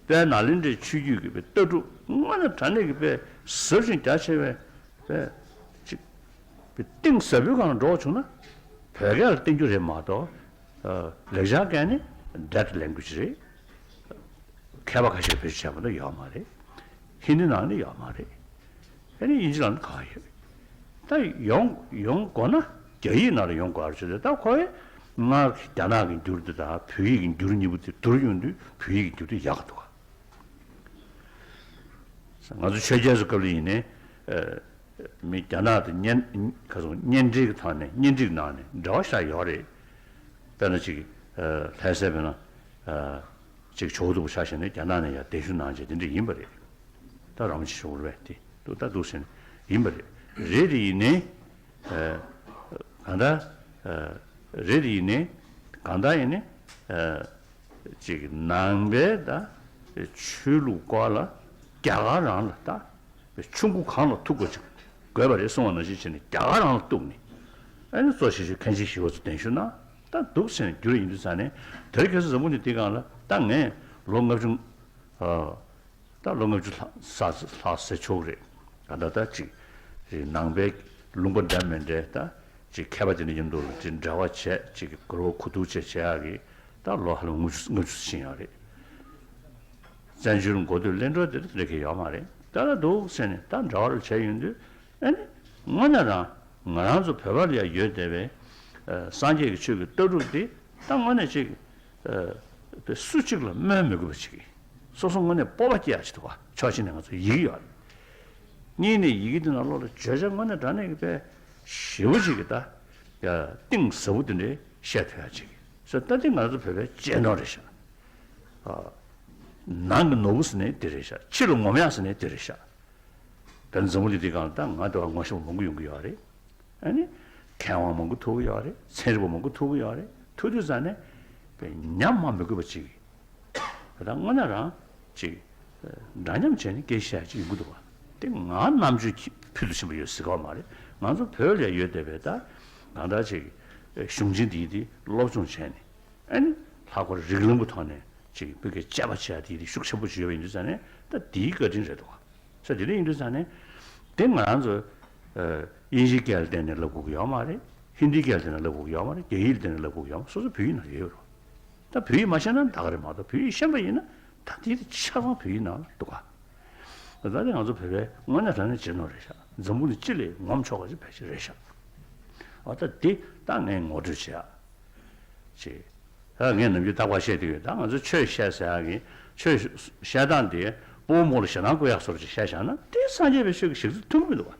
དཔལ་ནཱ་ལེནྡྲའི་ཆོས་བརྒྱུད་ཀྱི་དཔེ་ལྟ་གྲུབ་དངོས་གནས་དྲང་གནས་ཀྱི་དཔེ་ཟབ་ཅིང་རྒྱ་ཆེ་བའི་དཔེ་ཅིག་དཔེ་གཏིང་ཟབ་པོའི་སྒང་ལ་འགྲོ་བ་བྱུང་ན་བོད་སྐད་ལ་བསྟན་རྒྱུ་རེད་མ་གཏོགས། ཨ། ལེགས་སྦྱར་སྐད་ནི་dead language རེད། མཁས་པ་ཁ་ཤས་བེད་སྤྱོད་བྱས་པ་འདྲ་ཡོད་མ་རེད། ཧིན་དི་ནང་ནས་ཡོད་མ་རེད། ཨ་ནི་དབྱིན་ཇི་ནང་ནས་གང་ཡོད། ད་ཡོང་ཡོང་དགོས་ན་རྒྱ་ཡིག་ནང་ལ་ཡོང་དགོས་རེད་ཟེར་ཏེ། ད་ཁོ་བས་སྔར་རྒྱ་ནག་གི་འགྱུར་དེ་དང་བོད་ཡིག་གི་འགྱུར་གཉིས་པོ་དེ་བསྡུར་ཡོང་དུས་བོད་ཡིག་གི་འགྱུར་དེ་ཡག་ག་འདུག་ག་ང་ཚོ་ཆོས་རྒྱལ་ཚོའི་སྐབས་ལ་ཡིན་ནའི། ཨ། མི་རྒྱ་ནག་དང་གཉེན་ག་ཚོད་གཉེན་སྒྲིག་གི་ཐོག་ནས་གཉེན་སྒྲིག་གནང་ནས་འབྲེལ་བ་ཞིག་ཡོད་རེད། དཔེར་ན་ཅིག་ཨ། ལྷ་སའི་དཔེར་ན། ཨ། ཅིག་ཇོ་བོ་གདུགས་པ་ཆ་བཞག་ན་རྒྱ་ནག་ནས་ཡར་གདན་ཞུ་གནང་བྱས་དེ་འདྲ་ཡིན་པ་རེད། ད་རིན་པོ་ཆེ་ཇོ་བོ་རེད་པས། དེ་འདུག་ད་འདུག་ཟེར་ནས་ཡིན་པ་རེད། རེད་དེ་ཡིན་ནའི། ཨ། གང་ལྟར། ཨ། རེད་དེ་ཡིན་ནའི། གང་ལྟར་ཡིན་ནའི། ཨ། ཅིག་ནང་པའི་ད་ཆོས་ལུགས་སྐོར་ལ་རྒྱ་གར་རང་ལ་ད་ཆུ་མགོ་གངས་ལ་ཐུག་དགོས་ཅིག་དགོས་པ་རེད་གསུང་བ་ནང་བཞིན་བྱས་ནས་རྒྱ་གར་རང་ལ་གཏུགས་ནས། ཨ་ནི་གཙོ་ཆེ་ཤོས་མཁན་ཆེན་ཞི་བ་འཚོ་གདན་ཞུ་གནང་། ད་འདུག་ཟེར་ནས་བསྒྱུར་ཡིན་དུས་ཙང་ནས་དེར་ཁ་སང་འཛམ་བུ་གླིང་འདིའི་སྒང་ལ་ད་ངས་ལོ་ལྔ་བཅུ། ད་ལོ་ལྔ་བཅུ་ལྷག་ས་ལྷག་ཟེར་ཆོག་གི་རེད། ད་ད་ད་ཅིག་ནང་པའི་ལུང་པ་འདྲ་མི་འདྲའི་ད་ཅིག་མཁས་པ་དེ་འདྲ་མཉམ་དུ་ལ་ཅིག་འབྲེལ་བ་བྱས། ཅིག་གུ་རུ་གུ་ཐུག་བྱས་བྱེད་ཡག་གི་ད་ལོ་ཧ་ལམ་ལྔ་བཅུ་ལྔ་བཅུ་ཕྱིན་ཡོད་རེད། བཙན་བྱོལ་འགོ་སྟོད་གླེང་གྲོལ་དེ་འདྲ་གི་ཡོད་མ་རེད། ད་ད་འདུག་ཟེར་ནས་ད་འབྲེལ་བ་རུ་བྱས་ཡོང་དུས། ཨ་ནི་དངོས་གནས་རང་ང་རང་ཚོ་བོད་པ་ལ་ཡང་ཡོད་བསྡད་པའི་ཨ་སངས་རྒྱས་ཀྱི་ཆོས་ཀྱི་ལྟ་གྲུབ་འདི་ད་དངོས་གནས་ཅིག་ཨ་སུ་གཅིག་ལ་སྨོས་མི་དགོས་པ་ཅིག་གིས་སོ་སོ་དངོས་གནས་སྤོབས་པ་སྐྱེ་ཡག་ཅིག་འདུག་ག་ཕྱོགས་གཅིག་ནས་ང་ཚོ་ཡི་གེ་ཡོད་རེད། གཉིས་ནས་ཡི་གེ་འདི་ནང་ལོགས་ལ་བརྗོད་བྱ་དངོས་གནས་དྲང་གནས་ཀྱི་དཔེ་ཞེ་པོ་ཅིག་གི་ད་ཡ་གཏིང་ཟབ་པོ་འདི་འདྲའི་བཤད་ཐུབ་ཡག་ཅིག་གིས་སོ་ད་འདི་ང་ཚོ་བོད་པའི་གཅེས་ནོར་རེད་ཤག་ཨ་ནང་གི་ནོར་བུ་ཟེར་ནའི་འདི་རེད་ཤག་ཕྱི་ལ་ངོམ་ཡག་ཟེར་ནའི་འདི་རེད་ཤག་ད་འཛམ་བུ་གླིང་འདིའི་སྒང་ལ་ད་ང་འདྲ་བ་ངོ་ཤེས་པ་མང་པོ་ཡོང་གི་ཡོད་རེད། ཨ་ནི་མཁས་དབང་མང་པོ་ཐུག་གི་ཡོད་རེད། ཚན་རིག་པ་མང་པོ་ཐུག་གི་ཡོད་རེད། ཐུག་དུས་ཙང་ནས་དཔེ་ཉམས་མ་མི་དགོས་པ་ཅིག་ད་དངོས་གནས་རང་ཅིག་འདྲ་མཉམ་བྱས་ནས་སྐད་ཆ་བཤད་ཅིག་ཡོང་གི་འདུག་བ། དེ་ང་རྣམ་དཔྱོད་ཀྱི་ཕུལ་དུ་ཕྱིན་པ་ཡོད་ཟེར་གི་ཡོད་མ་རེད། ང་ཚོ་བོད་ལ་ཡོད་བསྡད་པའི་ད་གང་ལྟར་ཅིག་གཞུང་ཆེན་འདིའི་དེ་སློབ་སྦྱོང་བྱས་ནས། ཨ་ནི་ལྷག་པར་རིགས་ལམ་གྱི་ཐོག་ནས་ཅིག་བོད་སྐད་དཔྱད་པ་བྱེད་ཡ་དེ་དེ་ཤུགས་ཆེན་པོ་ཅིག་ཡོད་པ་ཡིན་དུས་ཙང་ནས་ད་དེའི་བཀའ་དྲིན་རེད་འདུག་ག་ས་དེ་འདྲ་ཡིན་དུས་ཙང་ནས་དེ་ང་རང་ཚོ་ཨ་དབྱིན་ཇིའི་སྐད་ལ་བརྟེན་ནས་ལབ་དགོས་ཀྱི་ཡོད་མ་རེད། ཧིན་དིའི་སྐད་ལ་བརྟེན་ནས་ལབ་དགོས་ཀྱི་ཡོད་མ་རེད། རྒྱ་ཡིག་ལ་བརྟེན་ནས་ལབ་དགོས་ཀྱི་ཡོད་མ་རེད། སོ་སོ་བོད་ཡིག་ནང་ཡོད་རེད། ད་བོད་ཡིག་མ་ཤེས་ན་ད་ག་རེད་མ་གཏོགས་བོད་ཡིག་ཤེས་པ་ཡིན་ན་ད་དེ་དེ་ཆ་ཚང་བོད་ཡིག་ནང་ལ་འདུག་ག་ད་ལྟ་ང་ཚོ་བོད་པའི་དངོས་གནས་དྲང་གནས་གཅེས་ནོར་རེད་ཤག་འཛམ་བུ་གླིང་སྤྱི་ལ་ངོམ་ཆོག་པ་ཞིག་ཕལ་ཆེར་རེད་ཤག་འོ་ད་འདི་ད་ངས་ངོ་སྤྲོད་བྱེད་ཡ་ཅེས། ད་ངས་ནམ་རྒྱུན་རྟག་པར་བཤད་དུས་ད་ང་ཚོ་ཆོས་བཤད་ཟེར་ཡག་གི་ཆོས་བཤད་སྟངས་དེ་སྤོ་བོ་མོ་ལ་ཞེ་སྡང་བསྐུལ་ཡག་བཟོ་འདྲ་ཅིག་བཤད་བཞག་ན་དེ་སངས་རྒྱས་པའི་ཆོས་ཀྱི་གཞི་རྩ་མཐུན་གྱི་མི་འདུག་ག་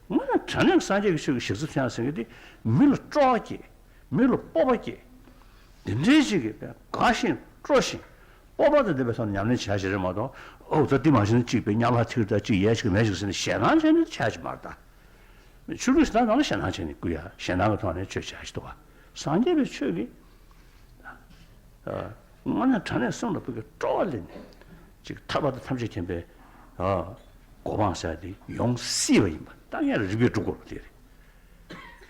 དངོས་གནས་དྲང་གནས་སངས་རྒྱས་ཀྱི་ཆོས་ཀྱི་གཞི་རྩ་མཐུན་ཡག་ཟེར་མཁན་དེ་མི་ལ་སྤྲོ་བ་སྐྱེ། མི་ལ་སྤོབས་པ་སྐྱེ། དེ་འདྲའི་ཞིག་གིས་དགའ་ཞིང་སྤྲོ་ཞིང་སྤོབས་པ་དང་ལྡན་པའི་ཐོག་ནས་ཉམས་ལེན་བྱ་ཞིག་རེད་མ་གཏོགས། ཨོ་ད་འདི་མ་བྱས་ན་གཅིག་པའི་གཉའ་ལྷག་ཐིག་ད་གཅིག་ཡས་ཤིག་མེད་ཤིག་ཟེར་ནས་ཞེད་སྣང་བྱས་ནས་བྱ་ཞིག་མ་རེད་ད། ཆོས་ལུགས་ཞེ་དྲག་ནང་ལ་ཞེད་སྣང་བྱས་ནས་བསྐུལ་ཡ་ཞེད་སྣང་གི་ཐོག་ནས་ཆོས་བྱ་ཞིག་འདུག་ག་སངས་རྒྱས་པའི་ཆོས་ཀྱི་དངོས་གནས་དྲང་གནས་སེམས་ལ་ཕུགས་ཀྱི་སྤྲོ་བ་ལེན་ནས་ཅིག་ཐར་པ་དང་ཐམས་ཅད་མཁྱེན་པའི་གོ་འཕང་ཟེར་ཡ་དེ་ཡོང་སྲིད་པ་ཡིན་པ་ད་ངས་རིགས་པས་སྒྲུབ་དགོས་པ་དེ་རེད།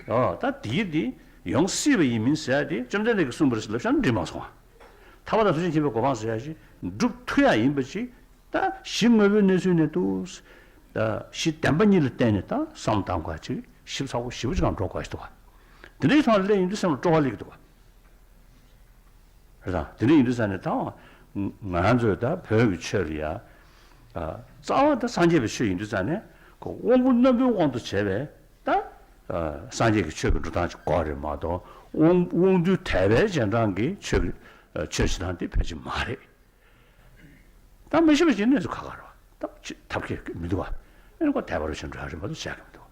ཨོ་ད་དེའི་དེ་ཡོང་སྲིད་པ་ཡིན་མིན་ཟེར་ཡ་དེ་བཅོམ་ལྡན་འདས་ཀྱིས་གསུངས་པ་རེད་ཟེར་ལབ་བཞག་ན་འགྲིག་མ་སོང་ང་། ཐར་པ་དང་ཐམས་ཅད་མཁྱེན་པའི་གོ་འཕང་ཟེར་ཡ་ཞིག་སྒྲུབ་ཐུབ་ཡ་ཡིན་པ་ཅིག་ད་གཞི་དངོས་པོའི་གནས་ཚུལ་ནས་འདུག་ད་གཞི་བདེན་པ་གཉིས་ལ་བརྟེན་ནས་ད་བསམ་བློ་གཏང་དགོས་ཅིག་ཞིབ་ཚགས་པོ་ཞེ་པོ་ཅིག་གང་འགྲོ་དགོས་ཞིག་འདུག་ག་དེ་འདྲའི་ཐོག་ལ་སླེབས་ཡོང་དུས་སེམས་ལ་སྤྲོ་བ་སླེབས་ཀྱི་འདུག་ག་རེད་དང་། དེ་འདྲ་ཡིན་དུས་ཙང་ནས་ད་ང་རང་ཚོའི་ད་བོད་ཀྱི་ཆོས་ལ་ཡ། ཨ་རྩ་བ་ད་སངས་རྒྱས་པའི་ཆོས་ཡིན་དུས་ཙང་ནས་ཁོ་དབང་པོ་རྣོན་པོའི་དབང་དུ་བྱས་པའི་ད་ཨ་སངས་རྒྱས་ཀྱི་ཆོས་ཀྱི་འགྲོ་སྟངས་ཅིག་དགོས་རེད་མ་གཏོགས། དབང་དབང་རྟུལ་དད་པའི་རྗེས་འབྲང་གི་ཆོས་ཀྱི་ཨ་ཆོས་བྱེད་སྟངས་དེ་ཕལ་ཆེར་མ་རེད། ད་མི་ཤེས་པ་ཅིག་གནས་ཚུལ་ཁག་ཁག་རེད་བ། ད་ཅི་ཐབས་མཁས་མི་འདུག་བ། ཨེ་ནི་ཁོ་དད་པ་རུ་ཕྱིན་འགྲོ་ཡ་རེད་མ་གཏོགས་བྱ་གི་མི་འདུག་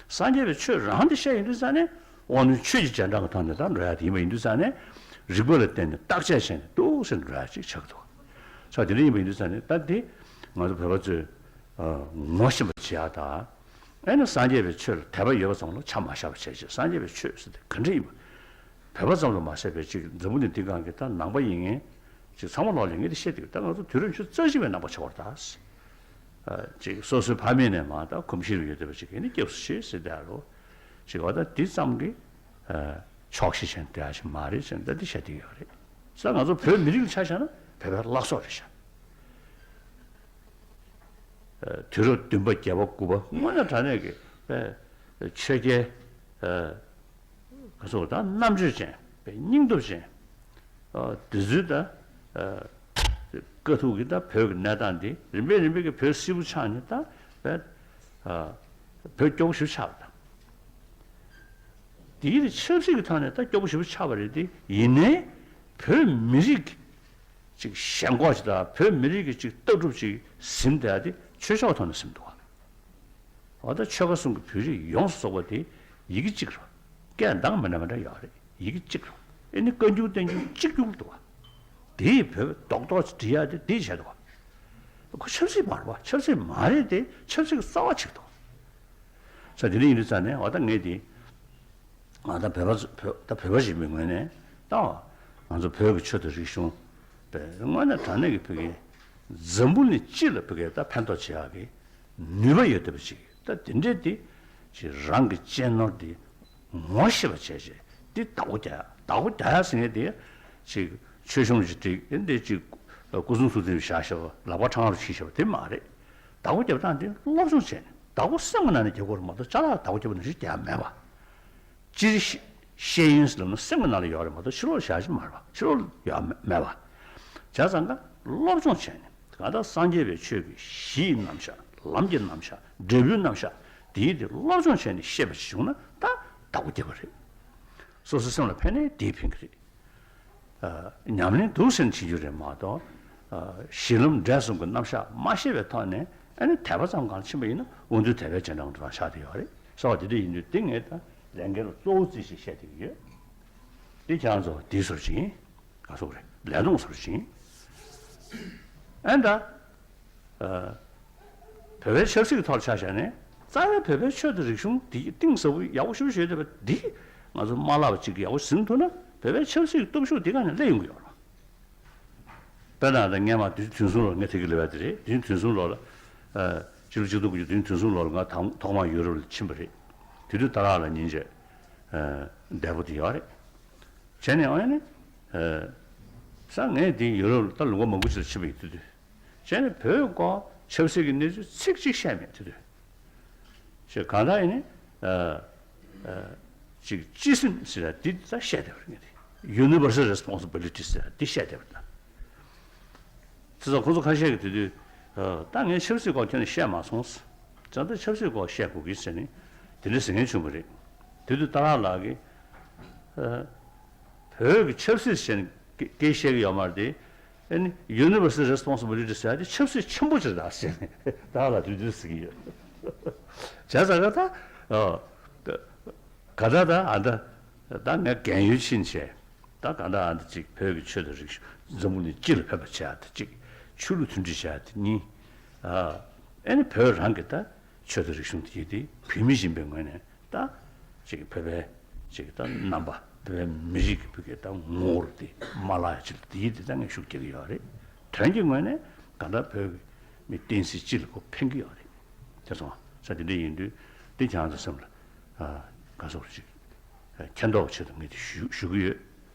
སངས་རྒྱས་པའི་ཆོས་རང་དེ་བཤད་ཡིན་དུས་ཙང་ནས་དབང་རྣོན་ཆོས་ཀྱི་རྗེས་འབྲང་གི་ཐོག་ནས་ད་འགྲོ་ཡ་དེ་ཡིན་པ་ཡིན་དུས་ཙང་ནས་རིགས་པ་ལ་བརྟེན་ནས་བརྟག་དཔྱད་བྱས་ནས་འདུག་ཟེར་འགྲོ་ཡ་ཅིག་ཆགས་འདུག་ས་དེ་འདྲ་ཡིན་པ་ཡིན་དུས་ཙང་ནས་ད་འདི་ང་ཚོ་བོད་པ་ཚོས་ངོ་ཤེས་པ་བྱེད་ཡ་ད། ཨེ་ནི་སངས་རྒྱས་པའི་ཆོས་ལ་དད་པ་ཡོད་པ་ཙམ་ལ་ཆ་མ་བཞག་པ་བྱས་ཅིག་སངས་རྒྱས་པའི་ཆོས་ཟེར་དེ་ག་འདྲ་ཡིན་པ། བོད་པ་ཙམ་དུ་མ་ཟད་པའི་ཅིག་འཛམ་བུ་གླིང་འདི་སྒང་གི་ད་ནང་པ་ཡིན་མཁན་ཅིག་ཚང་མ་ལོག་ལ་ངས་དེ་བཤད་དུས་ད་ང་ཚོ་དུས་རབས་ཉི་ཤུ་རྩ་གཅིག་པའི་ནང་པ་ཆགས་པ་རེད་ད། ཅིག་སོ་སོའི་ཕ་མེས་ནས་མ་ད་གོམས་གཤིས་རུ་ཡོད་བསྡད་པ་ཅིག་གིས་ནི་སྐྱབས་སུ་མཆི་ཟེར་བསྡད་རོ། ཅིག་འོ་ད་འདི་ཙམ་གྱིས་ཆོག་ཤེས་བྱས་ནས་བསྡད་ཡ་ཞིག་མ་རེད་ཟེར་ནས་ད་འདི་བཤད་དུས་ཡོད་རེད། ས་ང་ཚོ་བོད་མི་རིགས་ལ་ཆ་བཞག་ན་བོད་པའི་བླ་སྲོག་རེད་ཤག་དུས་རབས་བདུན་པ་བརྒྱད་པ་དགུ་པ་དངོས་གནས་དྲང་གནས་ཀྱི་ཆོས་རྒྱལ་ག་ཚོད་ད་རྣམ་དཔྱོད་ཅན་སྙིང་སྟོབས་ཅན་དེ་ཚོའི་ད་དཀའ་ཐུག་གི་ད་བོད་ཀྱི་གནས་སྟངས་འདི་རིམ་པས་རིམ་པས་ཀྱི་བོད་སིལ་བུ་ཆགས་ནས་ད་བོད་སྐྱོ་པོ་ཞིག་ཆགས་པ་དང་། དེའི་ཆབ་སྲིད་ཀྱི་ཐོག་ནས་ད་སྐྱོ་པོ་ཞེ་པོ་ཆགས་པ་རེད་དེ། ཡིན་ནའི་བོད་མི་རིགས་ཀྱི་ཅིག་ཞེན་ཁོག་ཅིག་དང་བོད་མི་རིགས་ཀྱི་ཅིག་ལྟ་གྲུབ་ཅིག་ཟིན་བསྡད་དེ་ཆོས་ཕྱོགས་ཐོག་ནས་ཟིན་འདུག་བ། འོ་ད་ཆོལ་ཁ་གསུམ་གྱི་བོད་རིགས་ཡོངས་སུ་རྫོགས་པ་དེ་ཡི་གེ་གཅིག་རེད། སྐད་གདངས་མི་འདྲ་མི་འདྲ་ཡོད་རེད། ཡི་གེ་གཅིག་རེད། ཨེ་ནི་བཀའ་འགྱུར་བསྟན་འགྱུར་གཅིག་གྱུར་འདུག་བ། དེས་བོད་རྡོག་རྡོག་ཅིག་འབྲི་ཡ་དེ་དེས་བྱས་འདུག་བ། ཁོ་ཆབ་སྲིད་མ་རེད་བ། ཆབ་སྲིད་མ་རེད་དེ་ཆབ་སྲིད་ཀྱི་རྩ་བ་ཆགས་འདུག་ས་དེ་འདྲ་ཡིན་དུས་ཙང་ནས་འོ་ད་ངས་དེ་ང་ད་བོད་པ་ཚོ་བོད་ད་བོད་པ་ཞིག་མིན་ངོས་ནས་ད་ ང་ཚོ་བོད་ཀྱི་ཆོས་དང་རིག་གཞུང་དཔེ་དངོས་གནས་དྲང་གནས་ཀྱི་བོད་ཀྱི་འཛམ་བུ་གླིང་སྤྱི་ལ་བོད་ཀྱི་ད་ཕན་ཐོགས་བྱེད་ཡག་གི་ནུས་པ་ཡོད་བསྡད་པ་ཅིག་ད་དེ་འདྲས་དེ་ཅིག་རང་གི་གཅེས་ནོར་དེ་ངོ་ཤེས་པ་བྱས་བྱས་དེ་བདག་པོ་རྒྱག་ཡག་བདག་པོ་རྒྱག་ཡག་ཟེར་མཁན་དེ་ཅིག་ཆོས་གཞུང་ཅིག་བསྒྲིགས་ཨེ་འདི་ཅིག་སྐུ་གསུང་ཐུགས་རྟེན་བཞག་བཞག་པ་ལག་པ་འཕྲང་རུ་ཕྱིན་བཞག་པ་དེ་མ་རེད། བདག་པོ་རྒྱབ་སྟངས་དེ་སློབ་སྦྱོང་བྱས་ནས་བདག་པོ་སེམས་ཀྱི་ནང་ནས་རྒྱག་དགོས་རེད་མ་གཏོགས་ཅ་ལག་བདག་པོ་རྒྱབ་ནང་བཞིན་རྒྱག་ཡག་མེད་པ། སྤྱིར་ཤེས་ཤེས་ཡོན་ཟེར་ལབ་ན་སེམས་ཀྱི་ནང་ལ་ཡོད་རེད་མ་གཏོགས་ཕྱི་ལོགས་ལ་བཞག་གི་མ་རེད་པ། ཕྱི་ལོགས་ལ་ཡོད་མེད་པ། བྱས་ཙང་ཀ་སློབ་སྦྱོང་བྱས་ནས་གང་ལྟར་སངས་རྒྱས་པའི་ཆོས་ཀྱི་གཞི་ཡི་རྣམ་གཞག་ལམ་གྱི་རྣམ་གཞག་འབྲས་བུའི་རྣམ་གཞག་དེའི་དེ་སློབ་སྦྱོང་བྱས་ནས་ཤེས་པ་ཞིག་བྱུང་ན་ད་བདག་པོ་རྒྱབ་པ་རེད། སོ་སོའི་སེམས་ལ་ཕན་ནའི་དེས་ཕན་གྱི་རེད། ཨ། ཉམས་ལེན་འདུག་ཟེར་ནས་བྱེད་རྒྱུ་རེད་མ་གཏོགས། ཨ། གཞི་ལམ་འབྲས་གསུམ་གྱི་རྣམ་གཞག་མ་ཤེས་པའི་ཐོག་ནས་ཨ་ནི་དད་པ་ཙམ་གང་ཕྱིན་པ་ཡིན་ན་དབང་རྟུལ་དད་པའི་རྗེས་འབྲང་དུ་རང་ཆགས་བསྡད་ཡོད་རེད། གསལ་བ་དེ་འདྲ་ཡིན་དུས་དེ་ངས་ད་ལས་འགན་ལ་གཙོ་བོ་བརྩིས་ཤིག་བཤད་བསྡད་ཀྱི་ཡོད། འདི་ཁྱེད་རང་ཚོ་འདིའི་སོར་ཅིག་ཡིན། ག་སོག་རེད་ལས་སྟོང་སོར་ཅིག་ཡིན། ཨ་ནི་ད། ཨ། བོད་པའི་ཆབ་སྲིད་ཀྱི་ཐོག་ལ་ཆ་བཞག་ནས་རྩ་བའི་བོད་པའི་ཆོས་དང་རིག་གཞུང་འདི་གཏིང་ཟབ་པོ་ཡག་པོ་ཞེ་པོ་ཅིག་ཡོད་བསྡད་པ་འདི་ང་ཚོ་མ་བརླག་པ་ཅིག་ཡག་པོ་ཟིན་ཐུབ་ན་བོད་པའི་ཆབ་སྲིད་ཀྱི་སྟོབས་ཤུགས་འདི་ག་ནས་སླེབས་ཡོང་གི་ཡོད་རེད། དཔེར་ན་ད་སྔས་མ་དུས་ཚོད་ཐུང་སོང་ལོ་ངས་དེ་གི་ལབ་ཡ་དེ་རེད། དུས་ཚོད་ཐུང་སོང་ལོ་ལ། ཨ། ཕྱི་ལོ་གཅིག་སྟོང་དགུ་བརྒྱ་དུས་ཚོད་ཐུང་སོང་ལོ་ལ་ང་ཐང་ཐོག་མར་ཡུ་རོབ་ལ་ཕྱིན་པ་རེད། དེ་དུས་ད་རག་ལ་ཉིན་བྱེད། ཨ། འདས་པོ་དེ་ཡོད་རེད། བྱས་ནས་ཨ་ནི། ཨ། ས་ངས་དེ་ཡུ་རོབ་ལ་ད་ལོ་ངོ་མང་པོ་ཅིག་ལ་ཕྱིན་པ་ཡིན་དུས་དུས། བྱས་ནས་བོད་སྐོར་ཆབ་སྲིད་ཀྱི་གནས་ཚུལ་ཚིག་གཅིག་བཤད་མེད་དེ་དུས། ཞེས་གང་ལྟར་ཡིན་ནི། ཨ། ཨ། ཅིག་སྤྱི་སེམས་ཟེར་ཡ་འདི་ད་བཤད་བསྡད་པ་རེད་ངས་དེ། Universal Responsibility ཟེར་ཡ་འདི་བཤད་བསྡད་པ་རེད་ད། དེ་ཚོ་ཁོ་ཚོ་ཁ་ཤས་ཀྱིས་དེ་དུས། ཨ། ད་ངས་ཆབ་སྲིད་སྐོར་ཁྱོན་ནས་བཤད་མ་སོང་། ད་ལྟ་ཆབ་སྲིད་སྐོར་བཤད་དགོས་ཀྱི་ཟེར་ནས་དེ་འདྲ་ཟེར་མཁན་བྱུང་བ་རེད། དེ་དུས་ཏཱ་ལ་ལགས་ཀྱིས། ཨ། བོད་ཀྱི་ཆབ་སྲིད་ཟེར་ནས་སྐད་བཤད་ཀྱི་ཡོད་མ་རེད་དེ། ཨ་ནི་Universal Responsibility ཟེར་ཡ་དེ་ཆབ་སྲིད་ཆེན་པོ་ཅིག་རེད་ཟེར་ནས་ཏཱ་ལ་དུས་དུས་ཟེར་གྱི་ཡོད། བྱས་ཙང་ཀ་ད། ཨོ། ག་ད་ད་ཨ་ད། ད་ངས་རྒན་ཡོལ་ཕྱིན་བྱས། ད་ག་ད་ཨ་ད་ཅིག་བོད་ཀྱི་ཆོས་དང་རིག་གཞུང་འཛམ་བུ་གླིང་སྤྱི་ལ་ཕན་པ་བྱས་ཨ་ད་ཅིག་ཆོས་ལུགས་མཐུན་སྒྲིལ་བྱས་ཨ་ད་གཉིས། ཨ། ཨ་ནི་བོད་རང་གི་ད་ཆོས་དང་རིག་གཞུང་དེ་དེ་བོད་མི་ཡིན་པའི་ངོས་ནས་ད་ཅིག་བོད་པའི་ཅིག་ད་རྣམ་པ་བོད་པའི་མི་རིགས་ཀྱི་བོད་ཀྱི་ད་ངོ་བོ་དེ་མ་བརླག་ཡ་ཅིག་ལ་དེ་དེ་ད་ངས་ཤུགས་རྒྱག་གི་ཡོད་རེད། དོན་གྱི་ངོས་ནས་ག་ད་བོད་ཀྱི་མི་བསྟན་སྲིད་སྤྱི་ལ་ཁོ་ཕན་གྱི་ཡོད་རེད། དེ་སོང་ས་དེ་འདྲ་ཡིན་དུས་དེ་ཁྱེད་རང་ཚོ་སེམས་ལ་ཨ་ག་སོགས་ཅིག་ཨ་མཁྱེན་རྟོགས་ཆེད་དུ་ངས་དེ་ཞུ་ཞུ་གི་ཡོད།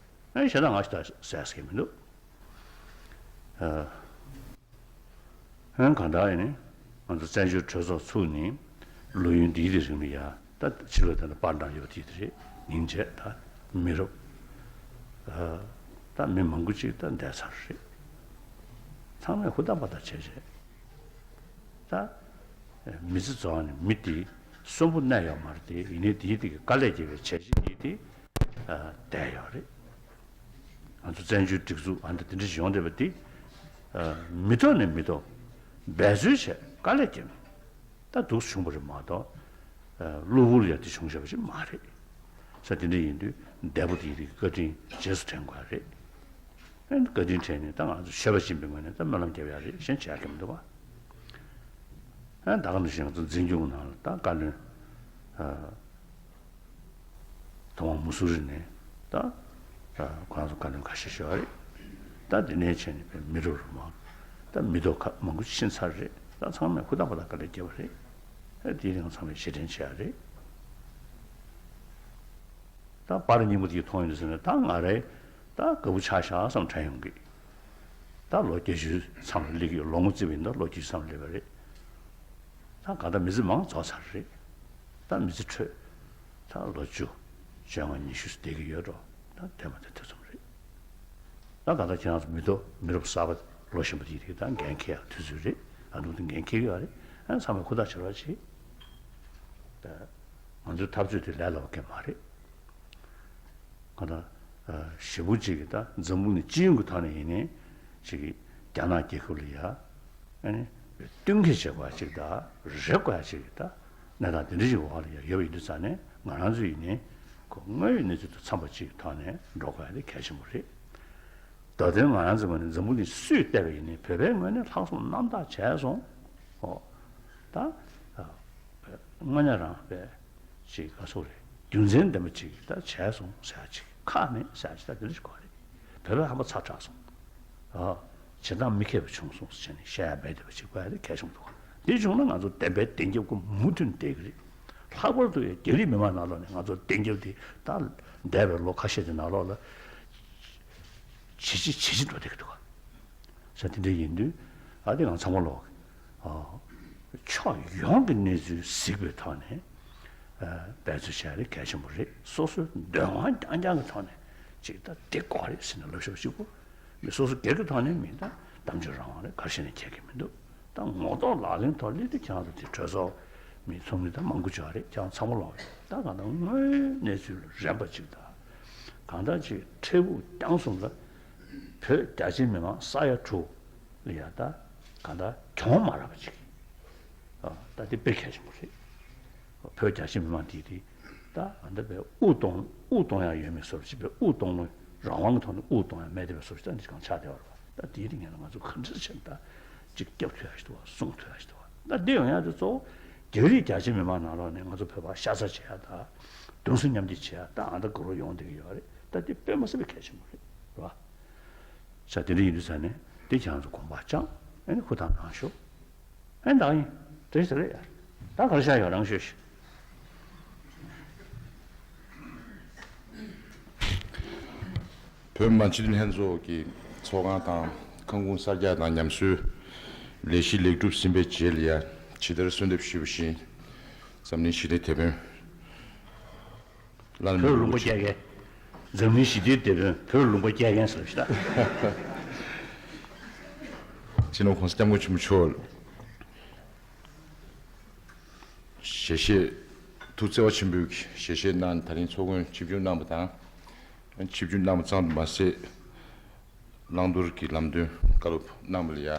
ཨ་ནི་ཞེ་དྲག་ང་ཞེ་དྲག་ཟེར་ཟེར་གི་མི་འདུག་ཨ། ཨ་ནི་གང་ལྟར་ཡིན་ནི་ང་ཚོ་བཙན་བྱོལ་གྲོས་ཚོགས་ཚུགས་ནས་ལོ་ཡུན་འདིའི་རིང་ལ་ཡ་ད་ཕྱི་ལོགས་དེ་ལ་པར་འདྲ་ཡོད་དེ་དེ་རེད། ཉིན་བྱེད་ད་མི་རབས་ཨ་ད་མི་མང་པོ་ཅིག་ད་འདས་ཚར་རེད། ཚང་མས་ཧུར་ཐག་པ་ཐག་བྱས་བྱས། ད་མི་ཚེ་རྫོགས་ནས་མི་དེ་གསོན་པོ་གནས་ཡོད་མ་རེད་དེ། ཡིན་ནའི་དེའི་དེ་གི་དཀའ་ལས་བརྒྱབ་པའི་བྱས་རྗེས་དེ་དེ་བསྡད་ཡོད་རེད། ང་ཚོ་བཙན་བྱོལ་སྒྲིག་འཛུགས་ཨ་འདི་དེ་འདྲ་ཞིག་ཡོང་བསྡད་པ་དེ་མི་ཐོག་ནས་མི་ཐོག་འབད་རྩོལ་བྱས་དཀའ་ལས་བརྒྱབ་ནས་ད་འདུག་བྱུང་བ་རེད་མ་གཏོགས་གློ་བུར་ཡ་དེ་བྱུང་བཞག་པ་ཞིག་མ་རེད། ས་དེ་འདྲ་ཡིན་དུས་འདས་པོ་དེའི་རིགས་བཀའ་དྲིན་རྗེས་སུ་དྲན་དགོས་རེད། ཨ་ནི་བཀའ་དྲིན་དྲན་ནས་ད་ང་ཚོ་ཆོས་པ་ཡིན་པའི་ངོས་ནས་ད་སྨོན་ལམ་རྒྱབ་ཡ་རེད། གཞན་བྱ་ཡ་གི་མི་འདུག་བ། ཨ་ནི་ད་ག་ནང་བཞིན་ང་ཚོ་འཛིན་སྐྱོང་ནང་ལ་ད་བཀའ་བློན་ཨ་ཐོག་མ་མུ་སུ་རི་ནས་ད་ཨ་ཁོ་རང་ཚོ་བཀའ་བློན་ཁ་ཤས་ཤིག་ཡོད་རེད། ད་དེ་ནས་བྱས་ནས་བའི་མི་རབས་རུ་མང་ད་མི་ཐོག་ཁ་མང་པོ་ཕྱིན་ཚར་རེད། ད་ཚང་མས་ཧུར་ཐག་པ་ཐག་དཀའ་ལས་བརྒྱབ་པ་རེད། ཨ་དེའི་རིང་ཚང་མས་རྗེས་དྲན་བྱེད་ཡ་རེད། ད་པར་རྙིང་པ་དེ་མཐོང་ཡོང་དུས་ཟེར་ནས་ད་ང་རའི་ད་དགའ་པོ་ཆགས་ཤག་བསམ་དྲན་ཡོང་གི། ད་ལོ་བརྒྱད་ཅུའི་མཚམས་ལ་སླེབས་ཀྱི་ཡོད། ལོ་ངོ་བརྩིས་པ་ཡིན་ན་ལོ་བརྒྱད་ཅུ་མཚམས་ལ་སླེབས་པ་རེད། ད་ག་ད་མི་ཚེ་མང་རྫོགས་ཚར་རེད། ད་མི་ཚེ་འཕྲོད། ད་ལོ་བཅུ། བཅོ་ལྔ་ཉི་ཤུ་བསྡད་ཀྱི་ཡོད་འགྲོ། ད་དེ་མ་དེ་དེ་ཙམ་རེད། ད་ག་ད་ཁྱེད་རང་ཚོ་མི་ཐོག་མི་རབས་གསར་པ་ལོ་གཞོན་པ་དེ་རིགས་ད་འགན་འཁྱེར་ཡག་དུས་ཚོད་རེད། ཨ་ནུ་དེ་འགན་འཁྱེར་གྱི་ཡོད་རེད། ཨ་ཚང་མས་ཧུར་ཐག་བྱེད་རོགས་བྱེད། ད་ང་ཚོའི་འཐབ་རྩོད་དེ་ལས་སླ་བ་གང་མ་རེད། གང་ལྟར་ཞེ་པོ་ཅིག་གིས་ད་འཛམ་བུ་གླིང་སྤྱི་ཡོངས་ཀྱི་ཐོག་ནས་ཡིན་ནའི་ཅིག་རྒྱ་ནག་རྒྱལ་ཁབ་ལ་ཡ་ཨ་ནི་བསྟུན་མཁས་བྱེད་དགོས་ཡ་ཅིག་དང་རེ་དགོས་ཡ་ཅིག་ད་གནས་སྟངས་དེ་འདྲ་ཞིག་འོག་ལ་ཡ་ཡོད་པ་ཡིན་དུས་ཙང་ནས་ང་རང་ཚོ་ཡིན་ནའི་ཁོ་དངོས་ཡོད་གནས་ཚུལ་དང་འཚམས་པ་ཅིག་གི་ཐོག་ནས་འགྲོ་དགོས་ཡ་དེ་གལ་ཆེན་པོ་རེད། ད་དུང་ང་རང་ཚོའི་ངོས་ནས་འཛམ་བུ་གླིང་སུས་བལྟས་པ་ཡིན་ནའི་བོད་པའི་ངོས་ནས་ལྷག་བསམ་རྣམ་དག་བྱས་སོང་། ཨོ། ད། དངོས་གནས་རང་བས་ཅིག་ག་སོག་རེད། རྒྱུ་མཚན་ལྡན་པ་ཅིག་ད་བྱས་སོང་ཟེར་ཡ་ཅིག་ཁག་མེད་ཟེར་ཡ་ཅིག་ད་དེ་འདྲ་ཞིག་གོ་རེད། ད་ བོད་པ་ཧམ་པ་ཚ་དྲགས་སོང་། ཨ། བྱེད་སྟངས་མི་མཁས་པ་བྱུང་སོང་ཟེར་བྱས་ནས་བཤད་ཡ་མེད་བསྡད་པ་ཅིག་དགོས་ཡ་དེ་གལ་ཆེན་པོ་འདུག་དེ་བྱུང་ན་ང་ཚོ་བདེན་པའི་བདེན་རྒྱབ་ཀྱི་མུ་མཐུད་བསྡད་ཀྱི་རེད། ལྷག་པར་དུ་ཡང་རྒྱ་རིགས་མི་མང་ནང་ལོགས་ནས་ང་ཚོ་བདེན་རྒྱབ་དེ་ད་འདས་པའི་ལོ་ཁ་ཤས་ཀྱི་ནང་ལོགས་ལ་ཇེ་ཆེ་ཇེ་ཆེ་འགྲོ་བསྡད་ཀྱི་འདུག་ས་དེ་འདྲ་ཡིན་དུས། ཨ། དེ་ང་ཚང་མ་ལོག་ཨ། ཕྱོགས་ཡོངས་ཀྱི་གནས་ཚུལ་གཟིགས་པའི་ཐོག་ནས། ཨ། འབད་རྩོལ་བྱ་རེས་གལ་ཆེན་པོ་རེད། སོ་སོའི་འདོད་དབང་རྐྱང་རྐྱང་གི་ཐོག་ནས་ཅིག་ད་དེ་དགོས་རེད་ཟེར་ནས་ལབ་ཤོག་གཅིག་པོ། མི་སོ་སོ་སྒེར་གྱི་ཐོག་ནས་མི་ད་གཏམ་བརྗོད་རང་དབང་རེད། ག་རེ་བྱས་ནས་ཁྱད་ཀྱི་མི་འདུག་ད་ངོ་ཐོག་ལག་ལེན་ཐོག་སླེབས་དུས་ཁྱེད་རང་ཚོ་དེ་གྲོས་ཚོགས་མི་ཚོགས་མི་ད་མང་པོ་ཅིག་ཡོད་རེད། ཁྱེད་རང་ཚང་མ་ལོག་ཡོད། ད་གང་ལྟར་དངོས་ཡོད་གནས་ཚུལ་ལ་རན་པ་ཅིག་དང་། གང་ལྟར་ཅིག་འཕྲལ་ཕུགས་རྐྱང་གསུམ་ལ་བོད་རྒྱ་ཆེ་མི་མང་ས་ཡ་དྲུག་ལ་ཡ་ད་གང་ལྟར་གྱོང་མ་རག་པ་ཅིག་ཨ། ད་དེ་དཔེ་གལ་ཆེན་པོ་རེད། བོད་རྒྱ་ཆེ་མི་མང་དེ་དེ་ད་གང་ལྟར་དཔེ་དབུགས་གཏོང་དབུགས་གཏོང་ཡ་ཡོད་མེད་བཟོ་འདྲ་ཅིག་དཔེ་དབུགས་གཏོང་ལོང་རང་དབང་གི་ཐོག་ནས་དབུགས་གཏོང་ཡ་མེད་བསྡད་པ་བཟོ་འདྲ་ཅིག་ད་འདི་གང་ཆགས་བསྡད་པ་རེད་པ། ད་དེའི་རིང་ཡང་ང་ཚོ་ག་འདྲ་བྱས་ན་ད་ཅིག་སྐྱབས་ཐུབ་ཡ་ཞིག་འདུག་བ། སྲུང་ཐུབ་ཡ་ཞིག་འདུག་བ། ད་འདི་ཡོང་ཡ་དེ་གཙོ་བོ་རྒྱ་རིགས་རྒྱ་ཆེ་མི་མང་ནང་ལོགས་ནས་ང་ཚོ་བོད་པ་ཤ་ཚ་བྱེད་ཡ་དང་གདུང་སེམས་མཉམ་སྐྱེད་བྱེད་ཡ་ད་ཨ་ད་གོ་རོ་ཡོང་བསྡད་ཀྱི་ཡོད་རེད། ད་འདི་དཔེ་མ་སྲིད་པའི་གལ་ཆེན་པོ་རེད། རེད་བ། ས་དེ་འདྲ་ཡིན་དུས་ས་ནས་འདི་ཁྱེད་རང་ཚོ་དགོངས་པ་བཅངས། ཨ་ནི་ཧུར་ཐག་གནང་ཤོག་ཨ་ནི་ད་ཡིན་དེ་ཟེར་རེད་ཡ། ད་ག་རེ་བྱ་ཡོད་རང་ཤོད་ཤིག་བོད་མི་མང་སྤྱི་འཐུས་ལྷན་ཚོགས་ཀྱི་ཚོགས་ཁང་དང་ཁང་ཁུངས་གསར་རྒྱག་དང་ཉམས་གསོའི་ལས་གཞི་ལེགས་གྲུབ་ཟིན་པའི་རྗེས་ལ་ཡ་ཇི་ལྟར་གསོལ་འདེབས་ཞུས་པ་བཞིན། འཛམ་གླིང་ཞི་བདེའི་དེད་དཔོན་བླ་ན་མེད་པའི་དབུ་ཁྲིད། བོད་ལུང་པ་རྒྱལ་མཁན། འཛམ་གླིང་ཞི་བདེའི་དེད་དཔོན་བོད་ལུང་པ་རྒྱལ་མཁན་ཟེར་ཞིག་ད། སྤྱི་ནོར་༸གོང་ས་༸སྐྱབས་མགོན་ཆེན་པོ་མཆོག་ཞལ་བཞེས། ཐུགས་བརྩེ་བ་ཆེན་པོས་ཞལ་བཞེས་གནང་། ད་རིང་ཚོགས་མགོན་ཆིབས་བསྒྱུར་གནང་བ་དང་། ཆིབས་བསྒྱུར་གནང་བ་ཙམ་དུ་མ་ཟད། བླང་དོར་གྱི་ལམ་སྟོན་བཀའ་སློབ་གནང་བ་ལ་ཡ།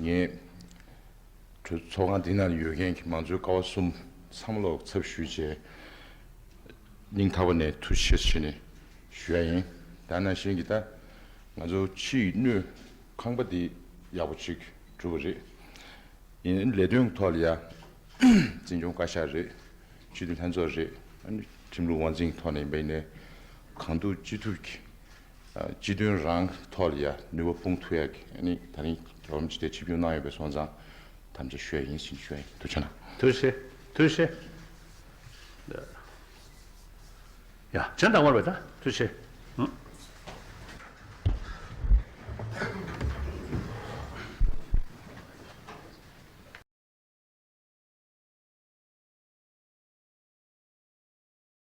ངས་གྲོས་ཚོགས་ཁང་འདི་ནང་ཡོད་མཁན་གྱི་མང་གཙོའི་ཀ་བ་གསུམ་ཚང་མ་ལ་ཚབ་ཞུས་བྱས། སྙིང་ཐག་པ་ནས་ཐུགས་རྗེ་ཆེ་ཞུས་ནས་ཞུ་ཡ་ཡིན། ད་ནང་བཞིན་གྱི་ད་ང་ཚོ་ཕྱིའི་སྣོད་ཁང་པ་འདི་ཡག་པོ་ཅིག་གྲུབ་པ་རེད། ཡིན་ནའི་ལས་དོན་གྱི་ཐོག་ལ་ཡ། འཛིན་སྐྱོང་བཀའ་ཤག་རེད། སྤྱི་འཐུས་ལྷན་ཚོགས་རེད། ཨ་ནི་ཁྲིམས་ལུགས་དབང་འཛིན་གྱི་ཐོག་ནས་ཡིན་པ་ཡིན་ནའི་གང་ཐུབ་ཅི་ཐུབ་ཀྱིས་ཨ། སྤྱི་དོན་རང་གི་ཐོག་ལ་ཡ་ནུས་པ་སྤུངས་ཐུབ་ཡ་གི་ཨ་ནི་ད་རིང་རོགས་རམ་ཅིག་དེ་ཆིབས་བསྒྱུར་གནང་ཡོད་པའི་སོང་ཙང་དམ་བཅའ་ཞུ་ཡ་ཡིན་ཟེར་ཞུ་ཡ་ཡིན། ཐུགས་རྗེ་གནང་། ཐུགས་རྗེ་ཆེ། ཐུགས་རྗེ་ཆེ། ཡ་གཞན་དག་མར་བས་ད་ཐུགས་རྗེ་ཆེ། ཨང་།